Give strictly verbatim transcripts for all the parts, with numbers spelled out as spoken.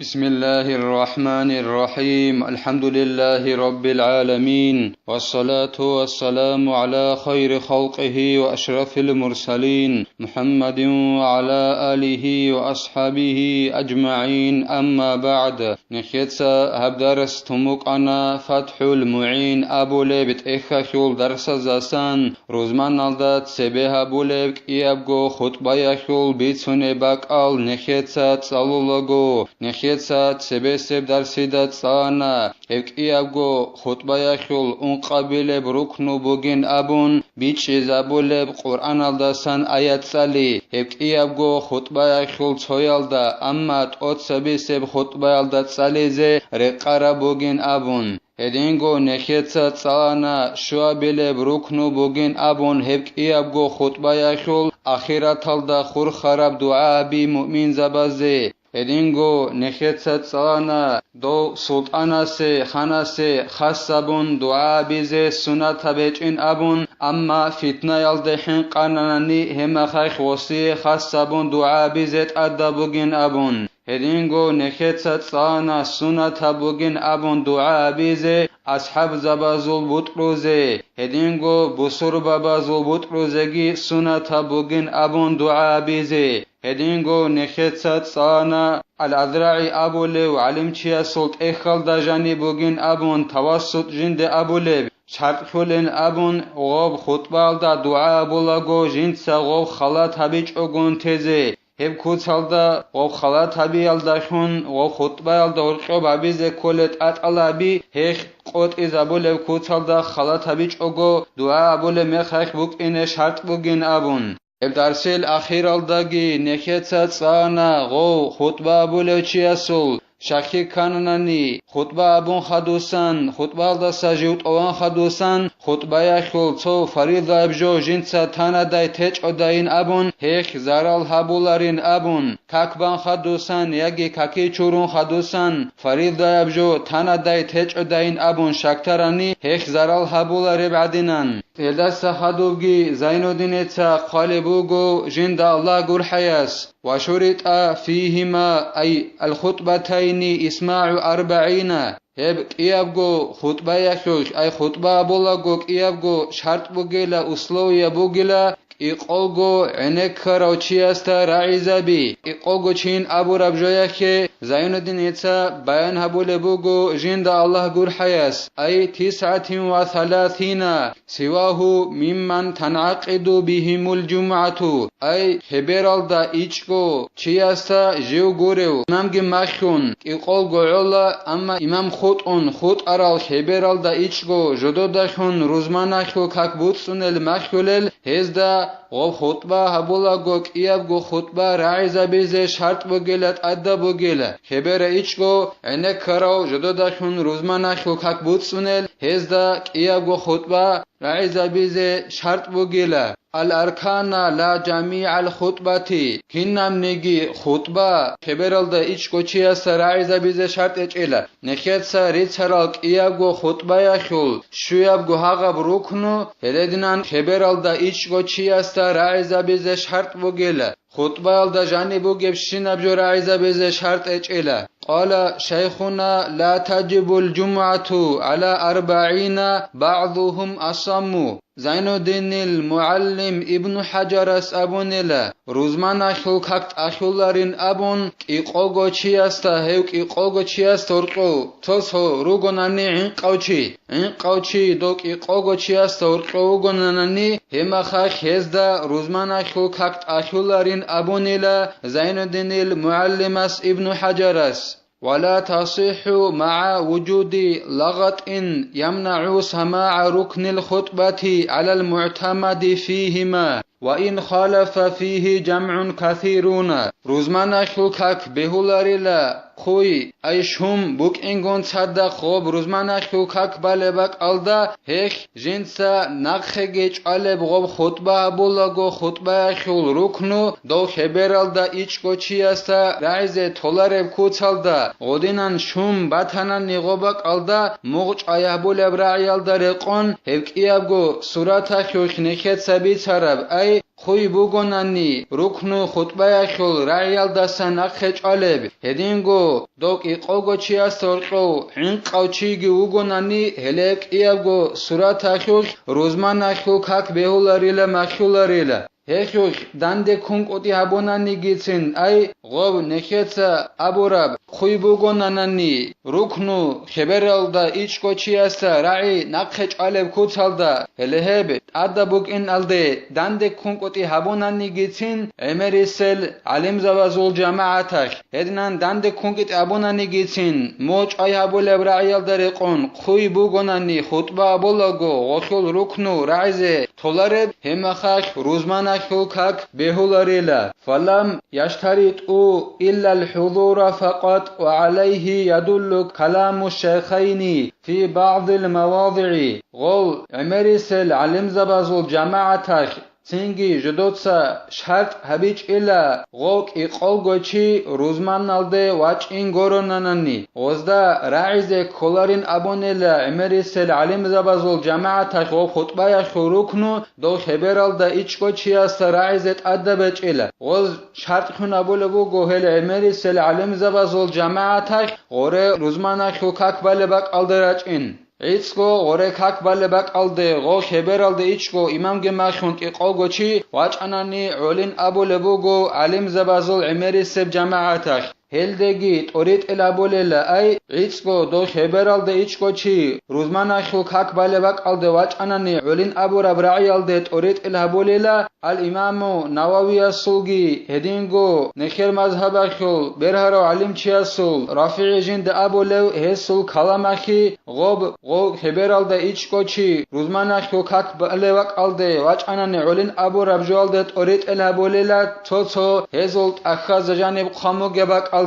بسم الله الرحمن الرحيم. الحمد لله رب العالمين. والصلاة والسلام على خير خلقه وأشرف المرسلين محمد وعلى آله وأصحابه أجمعين. أما بعد. Нехеца гьаб дарс тумукъана ФатхӀул МугӀин абулеб тӀехьалъул дарсаздасан. Рузманалда цебе гьабулеб кӀиябго хутӀбаялъул бицунеб бакӀал нехеца цӀалулаго, нехеца цебесеб дарсида цӀана, гьеб кӀиябго хутӀбаялъул ункъабилеб рукну бугин абун бичӀчӀизабулеб Къуръаналдасан аят цӀали, гьеб кӀиябго хутӀбаялъул цоялда, амма тӀоцабисеб хутӀбаялда цӀализе рекъараб бугин абун. Гьединго нехеца цӀалана щуабилеб рукну бугин абун гьеб кӀиябго хутӀбаялъул ахираталда хурхараб дугӀа гьаби муъминзабазе. Гьединго нехеца цӀалана дов султӀанасе, ханасе хас гьабун дугӀа гьабизе сунатаб гьечӀин абун, амма фитнаялде хӀинкъананани гьемахъахь гъосие хас гьабун дугӀа гьабизе тӀадаб бугин абун. Гьединго нехеца цӀана сунатаб бугин абун дугӀа гьабизе асхӀабзабазул бутӀрузе, гьединго бусурбабазул бутӀрузеги сунатаб бугин абун дугӀа гьабизе. Гьединго нехеца цӀана Ал-Азрагьи абулев гӀалимчиясул тӀехьалда жаниб бугин абун тавассут жинде абулеб, шартӀлъулин абун гъоб хутӀбаялда дугӀа абулаго жинца гъоб халат гьабичӀогун тезе. Гьеб куцалда гъоб халат гьабиялдалъун гъоб хутӀбаялда гьоркьоб гьабизе кколеб тӀатӀалаби гьехь къотӀизабулеб куцалда халат гьабичӀого дугӀа абулеб мехалъ букӀине шартӀ бугин абун. Гьеб дарсил ахиралдаги нехеца цӀана гъов хутӀба абулев чиясул щахьи ккананани, хутӀба абун хадусан, хутӀбаялдаса жив тӀован хадусан, хутӀбаялъул цо фаризаяб жо жинца танадай течӀодайин абун, гьехь зарал гьабуларин абун, как бан хадусан яги каки чурун хадусан, фаризаяб жо танадай течӀодайин абун щактарани, гьехь зарал гьабулареб гӀадинан. Гьелдаса хадубги Зайнуддиница хъвалеб буго жинда Аллагь гурхӀаяс: «Ва шуритӀа фигьима», ай алхутӀбатайни исмагӀу арбагӀина, гьеб кӀиябго хутӀбаялъулъ, ай хутӀба абулаго кӀиябго шартӀ бугела, условия бугела, кӀикъолго гӀенеккарав чиясда рагӀизаби. КӀикъолго чийин абураб жояхье Зайнуддиница баян гьабулеб буго жинда Аллагь гурхӀаяс, ай тисгӀатин ва саласина, сивагьу мимман тангӀакъиду бигьимул жумгӀату, ай хебералда ичӀго чиясда жив гурев имамги махьун, кӀикъолго гӀола, амма имам хутӀун хутӀарал хебералда ичӀго жододалъун рузманалъул как буцӀцӀунел махьулел, гьезда гъоб хутӀба гьабулаго кӀиябго хутӀба рагӀизабизе шартӀ бугела, тӀадаб бугела, хебера ичӀго гӀенеккарав жододалъун рузманалъул как буцӀцӀунел, гьезда кӀиябго хутӀба рагӀизабизе шартӀ бугела. Ал-аркана ла жамигӀал хутӀбати, кинабниги хутӀба хебералда ичӀго чиясда рагӀизабизе шартӀ гьечӀела. Нехеца рицарал кӀиябго хутӀбаялъул щуябго гьагъаб рукну гьелединан хебералда ичӀго чиясда рагӀизабизе шартӀ бугела. ХутӀбаялда жаниб бугебщинаб жо рагӀизабизе шартӀ гьечӀела. Къала шайхуна: «Ла таджибул жумгӀату гӀала арбагӀина, багӀдухум асамму». Зайнуддинил мугӀаллим Ибну ХӀажарас абунила, рузманалъул как тӀалъуларин абун, кӀикъого чиясда, гьев кӀикъого чиясда гьоркьов цо-цо ругонани гӀинкъав чи, гӀинкъав чи дов кӀикъого чиясда гьоркьов вугонанани, гьемахалъ гьезда рузманалъул как тӀалъуларин абунила Зайнуддинил мугӀаллимас Ибну ХӀажарас. «Ва ла тасиххӀу магӀа вужуди лагъатин ямнагӀу самагӀа рукнил хутӀбати гӀалал мугӀтамади фигьима, ва ин халафа фигьи жамгӀун касируна». Рузманалъул как бегьуларила хъуй, ай щун букӀингун цадахъ гъоб рузманалъул как балеб бакӀалда, гьелъ жинца нахъеги чӀвалеб гъоб хутӀба гьабулаго хутӀбаялъул рукну дов хебералда ичӀго чиясда рагӀизе толареб куцалда, гъодинан щун батанани гъоб бакӀалда, мугъ чӀвай гьабулеб рагӀиялда рекъон гьеб кӀиябго сураталъулъ нехеца бицараб, ай, хъуй бугонани, рукну хутӀбаялъул рагӀиялдаса нахъе чӀвалеб, гьединго дов кӀикъого чиясда гьоркьов гӀинкъав чиги вугонани, гьелеб кӀиябго сураталъулъ рузманалъул как бегьуларила, малъуларила. Гьелъулъ данде ккункӀутӀи гьабунанигицин, ай, гъоб нехеца абураб хъуй бугонанани, рукну хебералда ичӀго чиясда рагӀи нахъе чӀвалеб куцалда, гьеле гьеб тӀадаб букӀиналде данде ккункӀутӀи гьабунанигицин гӀемерисел гӀалимзабазул жамагӀаталъ, гьединан данде ккункӀутӀи гьабунанигицин мочӀай гьабулеб рагӀиялда рекъон хъуй бугонани хутӀба абулаго гъолъул рукну рагӀизе толареб, гьеб мехалъ рузманалъул как бегьуларила. فلم يشترطوا إلا الحضور فقط، وعليه يدل كلام الشيخين في بعض المواضع. Гъол гӀемерисел гӀалимзабазул жамагӀаталъ цинги жодоца шартӀ гьабичӀила, гъов кӀикъолго чи рузманалде вачӀин горонанани, гъозда рагӀизе кколарин абунела гӀемерисел гӀалимзабазул жамагӀаталъ гъов хутӀбаялъул рукну дов хебералда ичӀго чиясда рагӀизе тӀадаб гьечӀила. Гъоз шартӀлъун абулеб буго гьел гӀемерисел гӀалимзабазул жамагӀаталъ гъоре рузманалъул как балеб бакӀалде рачӀин. ГӀицӀго гъоре как балеб бакӀалде гъов хебералда ичӀго имамги малъун кӀикъолго чи вачӀанани гӀолин абулеб буго гӀалимзабазул гӀемерисеб жамагӀаталъ. Гьелдеги тӀоритӀел гьабулела, ай, гӀицӀго дов хебералда ичӀго чи рузманалъул как балеб бакӀалде вачӀанани гӀолин абураб рагӀиялде тӀоритӀел гьабулела, ал-Имаму Нававиясулги гьединго нехер мазгьабалъул бергьарав гӀалимчиясул РафигӀи жинда абулев гьесул каламалъе гъоб, гъов хебералда ичӀго чи рузманалъул как балеб бакӀалде вачӀанани гӀолин абураб жоялде тӀоритӀел гьабулела цо-цо гьезул тӀахьазда жаниб хъван бугеб бакӀалда.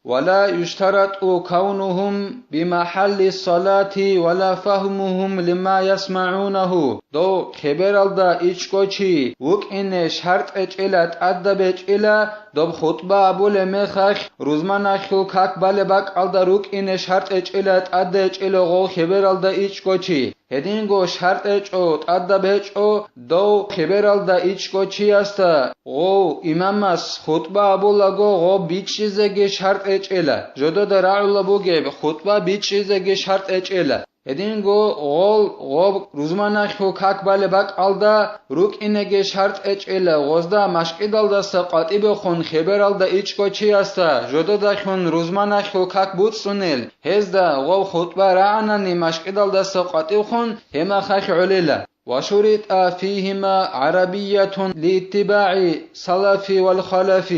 ولا يشترط كونهم بمحل الصلاة ولا فهمهم لما يسمعونه. Дов хебералда ичӀго чи вукӀине шартӀ гьечӀила, тӀадаб гьечӀила, доб хутӀба абулеб мехалъ рузманалъул как балеб бакӀалда рукӀине шартӀ гьечӀила, тӀадаб гьечӀила гъов хебералда ичӀго чи. Гьединго шартӀ гьечӀо, тӀадаб гьечӀо, дов хебералда ичӀго чиясда гъов имамас хутӀба абулаго гъоб бичӀчӀизеги шартӀ гьечӀела, жодода рагӀула бугеб хутӀба бичӀчӀизеги шартӀ гьечӀела. Гьединго гъол гъоб рузманалъул как балеб бакӀалда рукӀинеги шартӀ гьечӀела, гъозда машкӀидалдаса къватӀибехун хебералда ичӀго чиясда жододалъун рузманалъул как буцӀцӀунел, гьезда гъов хутӀба рагӀанани машкӀидалдаса къватӀивхъун гьеб мехалъ гӀолела. وشرط فيهما عربية لاتباع السلف والخلف.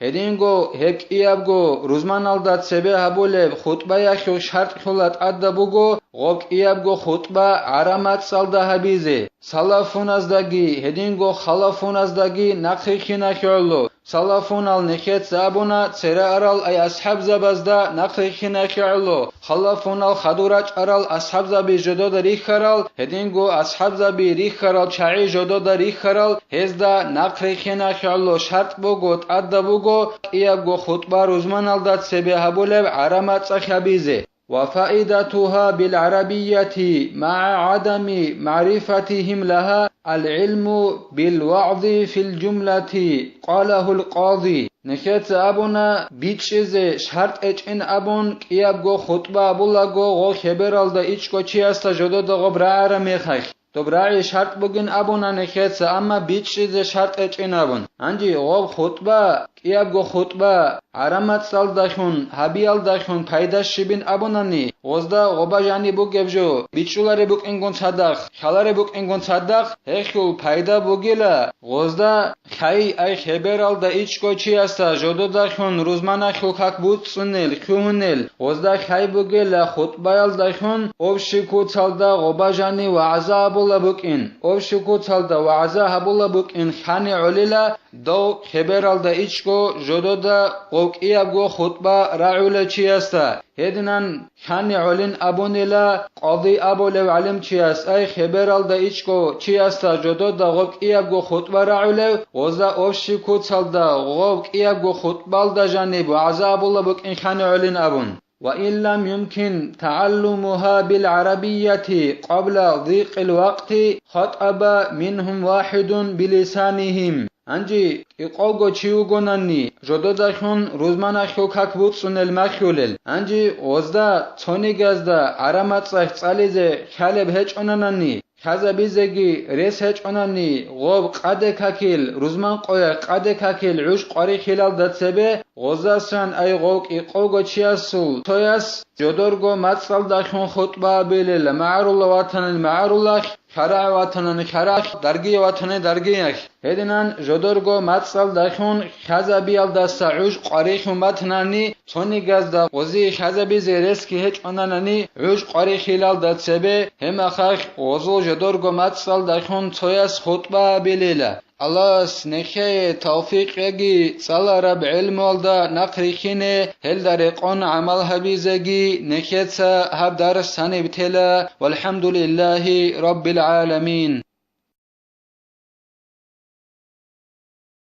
Гьединго гьеб кӀиябго рузманалда цебе гьабулеб хутӀбаялъул шартӀлъула тӀадаб буго гъоб кӀиябго хутӀба гӀараб мацӀалда гьабизе, салафуназдаги гьединго халафуназдаги нахъе хиналъе гӀоло. Салафунал нехеца абуна цере арал, ай асхӀабзабазда нахъе хиналъе гӀоло, халафунал хадур рачӀарал асхӀабзаби жодода рихьарал, гьединго асхӀабзаби рихьарал чагӀи жодода рихьарал, гьезда нахъе хиналъе гӀоло шартӀ буго, тӀадаб буго кӀиябго хутӀба рузманалда цебе гьабулеб гӀараб мацӀалъ гьабизе. وفائدتها بالعربية مع عدم معرفتهم لها العلم بالوعظ في الجملة، قاله القاضي. Нехеца абуна, бичӀчӀизе шартӀ гьечӀин абун, кӀиябго хутӀба абулаго гъо хебералда ичӀго чиясда жодода гъоб рагӀараб мехалъ. Доб рагӀи шартӀ бугин абуна нехеца, амма бичӀчӀизе шартӀ гьечӀин абун. Гьанже гъоб хутӀба, кӀиябго хутӀба, гӀараб мацӀалдалъун, гьабиялдалъун пайда щибин абунани, гъозда гъоба жаниб бугеб жо, бичӀчӀулареб букӀингун цадахъ, лъалареб букӀингун цадахъ, гьелъул пайда бугила, гъозда хай, ай хебералда ичӀго чиясда жододалъун рузманалъул как буцӀцӀунел, лъугьунел, гъозда хай бугела хутӀбаялдалъун общий куцалда гъоба жанив вагӀза гьабула букӀин, общий куцалда вагӀза гьабула букӀин лъани гӀолила, дов хебералда ичӀго жодода гъов кӀиябго хутӀба рагӀула чиясда. Гьединан лъани гӀолин абунила, къади абулев гӀалимчияс, ай хебералда ичӀго чиясда жодода гъоб кӀиябго хутӀба рагӀулев, гъоза общий куцалда гъоб кӀиябго хутӀбалда жаниб вагӀза абула букӀин лъани гӀолин абун. وإن لم يمكن تعلمها بالعربية قبل ضيق الوقت خطب منهم واحد بلسانهم. Гьанже кӀикъого чи вугонани, жододахун рузманахъе как буцӀцӀунел махьулел, гьанже гъозда цонигазда гӀараб мацӀалъ цӀализе хьалеб гьечӀонанани, хьазабизеги рес гьечӀонани, гъоб къаде какил, рузман къоялъ къаде какил гӀуж къварихьилалда цебе, гъоздасан ай гъов кӀикъого чиясул цояс жодорго мацӀалдалъун хутӀба абилел, магӀарулла ватани магӀаруллахь, хьарагӀ ватани хьарагӀ, даргие ватани даргиялъ. Гьединан жодорго мацӀалдалъун хьазабиялдаса гӀуж къварихьун батанани, цонигазда гъозие хьазабизе ресги гьечӀонанани гӀуж къварихьилалда цебе, гьеб мехалъ гъозул жодорго мацӀалдалъун цояс хутӀба абилила. Аллагьас нехее тавфикъ яги, цӀалараб гӀелмуялда нахъ рихьине, гьелда рекъон гӀамал гьабизеги. Нехеца гьаб дарс гьаниб тела. ВалхӀамдулиллагьи раббил гӀаламин.